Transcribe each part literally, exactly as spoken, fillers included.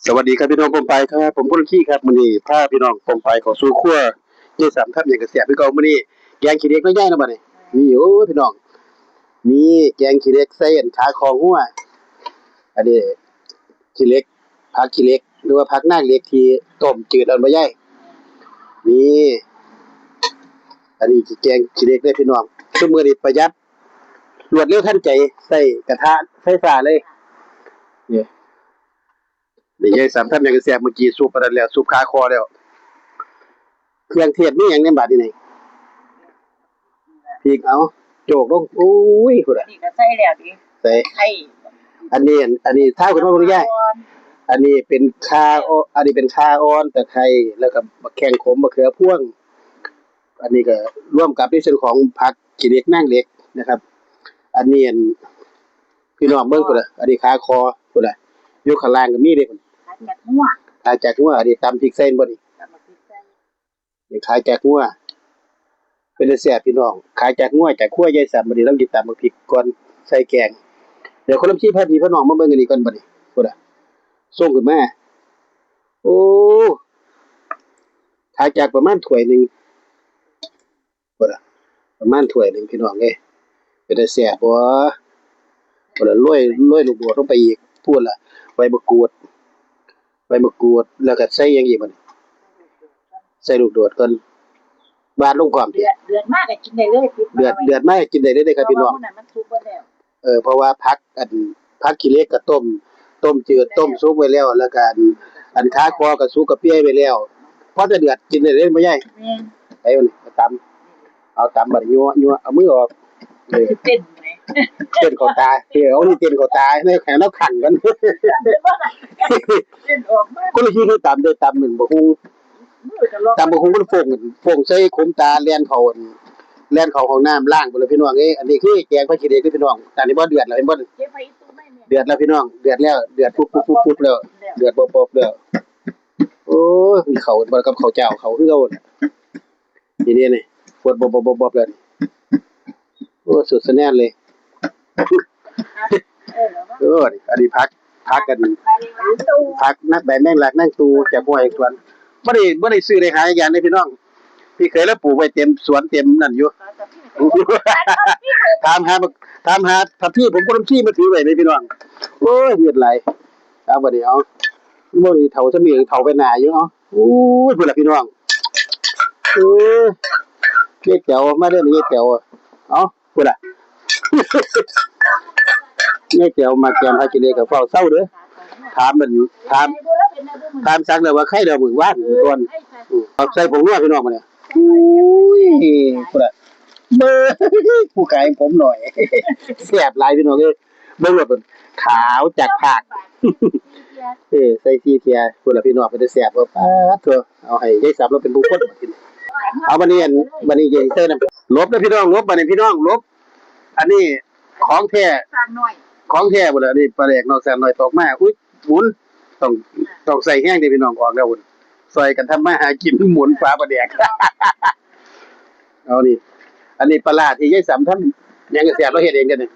สวัสดีครับพี่น้องป้องปายครับ ผมคนขี้ครับ มื้อนี้พาพี่น้องป้องปายเข้าสู่ครัวยายสามทำหยังก็แซ่บคือเก่า มื้อนี้แกงขี้เหล็กเนาะยายเนาะบัดนี้ นี่ โอ้ย พี่น้อง นี่แกงขี้เหล็กใส่อันขาคองัว อันนี้ขี้เหล็ก ผักขี้เหล็ก หรือว่าผักนางเหล็กที่ต้มจืด อันบ่ยาย นี่ อันนี้แกงขี้เหล็กเด้อพี่น้อง ซุมื้อนี้ประหยัด รวดเร็วทันใจ ใช้กระทะไฟฟ้าเลย นี่ นี่ยายสามทำหยังก็แซ่บ เมื่อกี้ซุปอันนั้นแล้ว ซุปขาคอแล้ว เครื่องเทศมีหยังแหน่บาดนี้นี่ พริก เอา โจกลง โอ้ย พุ้นน่ะ นี่ก็ใส่แล้วดิ ใส่ ไข่ อันนี้ อันนี้ ท้าขึ้นมาเบิ่งยาย อ่อน อันนี้เป็นข่าอ่อน อันนี้เป็นข่าอ่อน ตะไคร้ แล้วก็บักแข้งขม บักเขือพวง อันนี้ก็รวมกับในส่วนของผักขี้เหล็กนางเหล็กนะครับ อันนี้อัน พี่น้องเบิ่งพุ้นน่ะ อันนี้ขาคอพุ้นน่ะ อยู่ข้างล่างก็มีเด้ ขาจากงัว ขาจากงัว อันนี้ตำพริกใส่บ่นี่ ตำบักพริกใส่ นี่ขาจากงัว เป็นตาแซ่บพี่น้อง ขาจากงัวจากครัวยายสาม บัดนี้ลองสิตำบักพริกก่อนใส่แกง เดี๋ยวคนลำชีพาพี่พาน้องมาเบิ่งอันนี้ก่อนบัดนี้ พุ้นน่ะ ส่งขึ้นมา โอ้ ขาจากประมาณถ้วยหนึ่ง พุ้นน่ะ ประมาณถ้วยหนึ่งพี่น้องเอ้ย เป็นตาแซ่บบ่ พุ้นน่ะ โรย โรยลูกโดดลงไปอีก พุ้นน่ะ ใบมะกรูด ใบมะกรูด แล้วก็ใส่หยังอีกบัดนี้ ใส่ลูกโดดก่อน หว่านลงพร้อม เดือด เดือดมากก็กินได้เลย เดือด เดือดมากก็กินได้เลยเด้อครับพี่น้อง เพราะว่ามื้อนั้นมันสุกเบิดแล้ว เออ เพราะว่าผัก อัน ผักขี้เหล็กก็ต้ม ต้มจืด ต้มสุกไว้แล้ว แล้วก็อัน อันขาคอก็สุกกะเปียไว้แล้ว พอแต่เดือดกินได้เลยบ่ยาย แม่น ไอ้มันนี่ตำ เอาตำบัดนี้ยั่ว ยั่ว เอามือออก เออ เต้นไหม เต้นเข้าตา เออ เอานี่เต้นเข้าตา ให้ ให้เราขันกัน เต้นออกมา คนละทีคือตำ ได้ตำหนึ่งบักหุ่ง มือก็ลอก ตำบักหุ่งมันฟง ฟงใส่ขมตา แล่นเข้า แล่นเข้าห้องน้ำล้างพุ้นล่ะพี่น้องเอ้ย อันนี้คือแกงผักขี้เหล็กเด้อพี่น้อง อันนี้บ่เดือดแล้ว เห็นบ่ เก็บไว้อีกตู้ไหมเนี่ย เดือดแล้วพี่น้อง เดือดแล้ว เดือดปุ๊บปุ๊บปุ๊บปุ๊บแล้ว เดือดปุ๊บปุ๊บแล้ว โอ้ย มีข้าวบ่กับข้าวเจ้า ข้าวคือเก่าน่ะ นี่เด้นี่ ปวดบอบๆๆๆ เลย โอ้ สุดสะแนนเลย เออ อันนี้ผัก ผักกัน ผักนะ ใบแมงลัก นางตู่ จากห้วยสวน บ่ได้ บ่ได้ซื้อได้หาอย่างนี้พี่น้อง พี่เขยแล้วปลูกไว้เต็มสวนเต็มนั่นอยู่ ถามหาบัก ถามหาผักชี ผมก็ต้องขี้มาถือไว้เลยพี่น้อง โอ้ย เวียดไหลาย เอาบัดนี้เอา บ่ได้เฒ่าซำนี้ เฒ่าไปหน้าอยู่ เอา โอ้ย พุ้นล่ะพี่น้อง เออ ยายแต๋ว มาเด้อ ยายแต๋ว เอา พุ้นล่ะ ยายแต๋วมาแกงผักขี้เหล็กก็เฝ้าเซาเด้อ ถามมัน ถาม ถามสั่งแล้วว่าไคเด้อมื้อวานก่อน อืม เอาใส่ผงนัวพี่น้องมาเนี่ย อุ้ย พุ้นล่ะ เบิ่ง ผู้ขายผมหน่อย แซ่บหลายพี่น้องเอ้ย เบิ่งแล้วเป็นขาวจากภาค เออ ใส่สี่เทื่อ พุ้นล่ะพี่น้อง เป็นตาแซ่บบ่ ป๊าดโธ่ เอาให้ยายสามเราเป็นผู้คนมากิน เอาบัดนี้อัน บัดนี้ยายใส่น้ำ หลบเด้อพี่น้อง หลบ บัดนี้พี่น้อง หลบ อันนี้ของแท้ สร้างน้อย ของแท้พุ้นล่ะ อันนี้ปลาแดกนอกสร้างน้อยตกมา อุ๊ย หมุน ต้อง ต้องใส่แฮงเด้อพี่น้อง ออกแล้วพุ้น ซ่อยกันทำมาหากิน หมุนฝาปลาแดก เอานี่ อันนี้ปลาร้าที่ยายสามทำหยังก็แซ่บ เราเฮ็ดเองเด้อนี่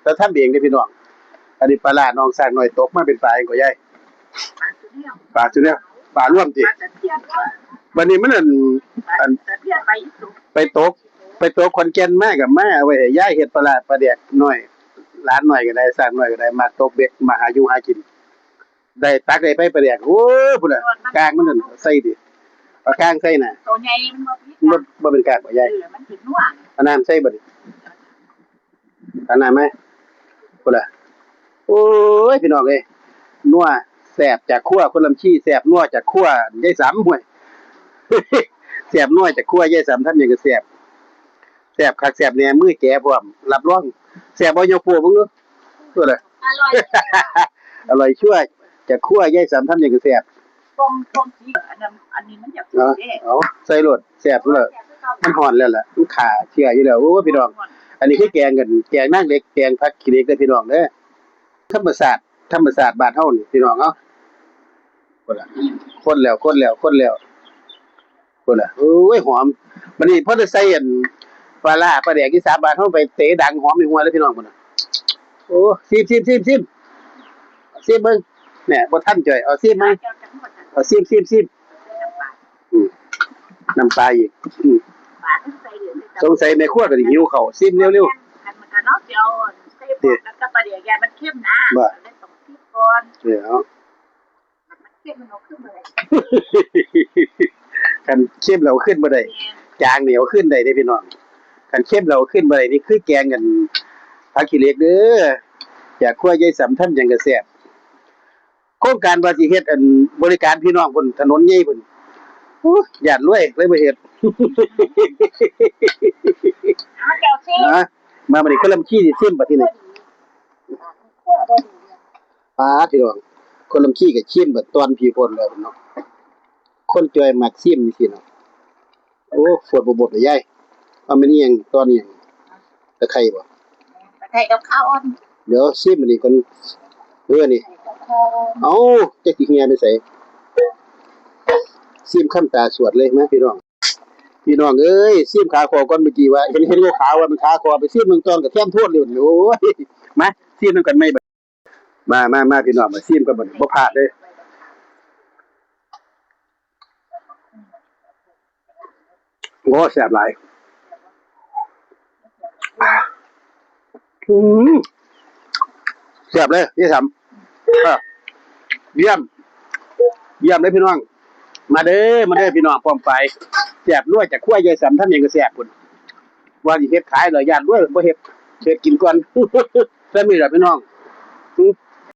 เราทำเองเด้อพี่น้อง อันนี้ปลาร้าน้องสร้างน้อยตกมาเป็นปลาหยังก็ยาย ปลาสุดแนว ปลาสุดแนว ปลารวมติ ปลาตะเพียน บัดนี้มันอัน อัน ตะเพียนไปอีกตัว ไปตก ไปตกขอนแก่นมาก็มาเอาไว้ให้ยายเฮ็ดปลาร้าปลาแดกน้อย หลานน้อยก็ได้ สร้างน้อยก็ได้ มาตกเบ็ด มาหาอยู่หากิน ได้ตักได้ไปปลาแดก โอ้ย พุ้นน่ะ กลางมันนั่นใส่ติ เอากลางใส่น่ะ ตัวใหญ่มันบ่ผิด บ่ บ่เป็นกลางบ่ยาย เออ มันสินัว เอาน้ำใส่บัดนี้ เอาน้ำไหม พุ้นล่ะ โอ้ย พี่น้องเอ้ย นัว แซ่บจากครัว คนลำชี แซ่บนัวจากครัวยายสาม ห้วย แซ่บนัวจากครัวยายสาม ทำหยังก็แซ่บ แซ่บคักแซ่บแน่ มือแจ๋พร้อม รับรอง แซ่บบ่ ยกโป้เบิ่งดู พุ้นน่ะ อร่อย อร่อยชัวร์ จากครัวยายสาม ทำหยังก็แซ่บ ฟอง ฟองสี อันนั้น อันนี้มันอยาก เอา เด้ เอา ใส่โลด แซ่บพุ้นล่ะ มันฮ้อนแล้วล่ะ มันฆ่าเชื้ออยู่แล้ว โอ้ย พี่น้อง อันนี้คือแกงกัน แกงนางเหล็ก แกงผักขี้เหล็กเด้อพี่น้องเด้อ ธรรมชาติ ธรรมชาติบ้านเฮานี่พี่น้องเอ้า พุ้นล่ะ คนแล้ว คนแล้ว คนแล้ว พุ้นล่ะ โอ้ย หอม บัดนี้พอได้ใส่อัน ปลาร้าปลาแดกอีสานบ้านเฮาไปเตะดังหอมไปหัวเลยพี่น้องพุ้นน่ะ โอ้ ซิม ซิม ซิม ซิม ซิมเบิ่ง เนี่ยบ่ทันจ่อย เอาซิมไหม เอาซิมซิมซิม อืม น้ำปลาอีก อืม สงสัยแม่ครัวก็สิหิวข้าว ซิมเร็วๆ มันก็เนาะ เดี๋ยวใส่หม้อ เดี๋ยว แล้วก็ปลาแดกยายมันเค็มนะ บ่ เลยต้องซิมก่อน เดี๋ยว มันเค็มมันเอาขึ้นมาเลย คันเค็มแล้วเอาขึ้นบ่ได้ แม่น จางนี่เอาขึ้นได้เด้พี่น้อง คันเค็มแล้วเอาขึ้นบ่ได้ นี่คือแกงกัน ผักขี้เหล็กเด้อ จากครัวยายสำทำหยังก็แซ่บ โครงการว่าสิเฮ็ดอันบริการพี่น้องพุ่น ถนนใหญ่พุ่น อู้ ย้านรวยเลยบ่เฮ็ด เอาเจ้าซิ ฮะ มาบัดนี้คนลำขี้สิซิมบัดทีนี้ ปาดพี่น้อง คนลำขี้ก็ซิมบัดตอนพี่พ่นแล้วเนาะ คนจ่อยมักซิมจังซี้เนาะ โอ้ ปวดบ่บดเลยยาย เอาแม่นอีหยัง ตอนอีหยัง ตะไคร้บ่ ตะไคร้กับข่าอ่อน เดี๋ยวซิมอันนี้ก่อน เออ นี่ ข่าอ่อน เอ้า จักสิเหี่ยไปไส ซิมคำตาสวดเลย มาพี่น้อง พี่น้องเอ้ย ซิมขาคอก่อน เมื่อกี้ว่า เห็น เห็นขาวๆ ว่ามันขาคอ ไปซิมเบิ่งตอนกระเทียมโทนเลย โอ้ย มา ซิมนำกันใหม่บัด มา มา มา พี่น้อง มาซิมกันบัดนี้ บ่พลาดเด้อ โอ้ แซ่บหลาย อืม แซ่บเลย ยายสำ เออ เยี่ยม เยี่ยมเลยพี่น้อง มาเด้อ มาเด้อพี่น้อง ป้องไป แซ่บรวยจากครัวยายสำ ทำหยังก็แซ่บพุ่น ว่าสิเฮ็ดขายเหรอ ย้านรวย บ่เฮ็ด เฮ็ดกินก่อน แซ่บนี่แหละพี่น้อง อืม